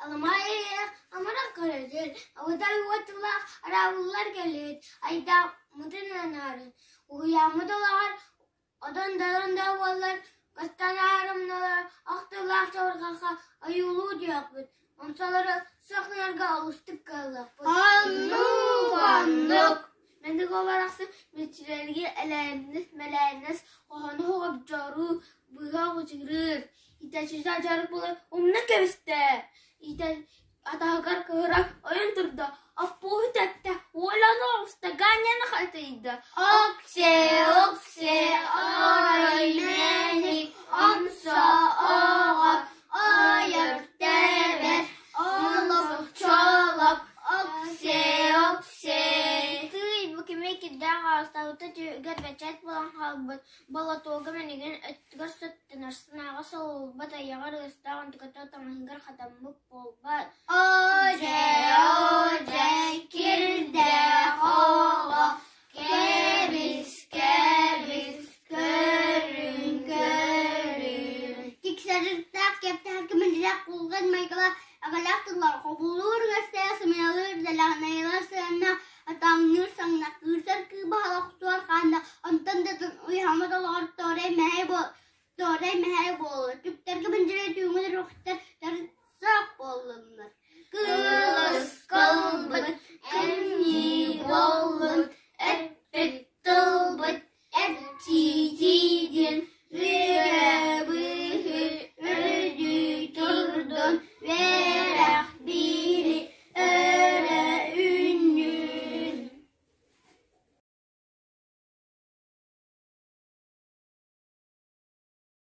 Аламаайах амарах көрөдүн, абытай уотулаах араабыллар кэллибит, айдааммытын анаарын, уһуйааммыт олоҕор одон додон да буоллар, кыстанаарымналар ох тыллаах чабырҕахха ойуулуу диэхпит, омсолору суох гынарга олустук кыаллыахпыт. Оннук-оннук Мэник барахсан мүччүрэргэ элээннэс-мэлээннэс хоһоону хоҕобдьоруу быыһа оҕучугуруур, иитээччитэ дьарык буолан умна кэбистэ. Иитэн атаҕыгар кыһыра ойон турда, оппуоһу тэптэ, уоланы оҕуста, Ганяны хатыйда. Оксе, оксе, орой мэник, омсо оҕо, ойор тэбэр, олох чолоп, оксе, оксе. Тыый, бу кими кирдээх аастаабыта түһүгэр бэчээт буолан хаалбыт, болотуога мэнигин өттүгэр сыттанар, санааҕа сололбот, айаҕар ыастаах онтуката таҥаһыгар хатаммыт буолбат. Одьэ, одьэ, кирдээх оҕо, кэбис, кэбис, көрүн, көрүн. Тиксэриртээх кэптээх кимирдээх кулган майгыла агалаах тыллар хобулуур үгэстээх сымыйалыыр дэлэҕинэйэлэр сыанна атаҥныыр саҥна кыырсар кыыбаһалах суор хаанна онтон да уйаһаммыт олоҕор тоорой мэһэй буол тоорой мэһэй буолла түктэргэ бандьырай түүҥҥү.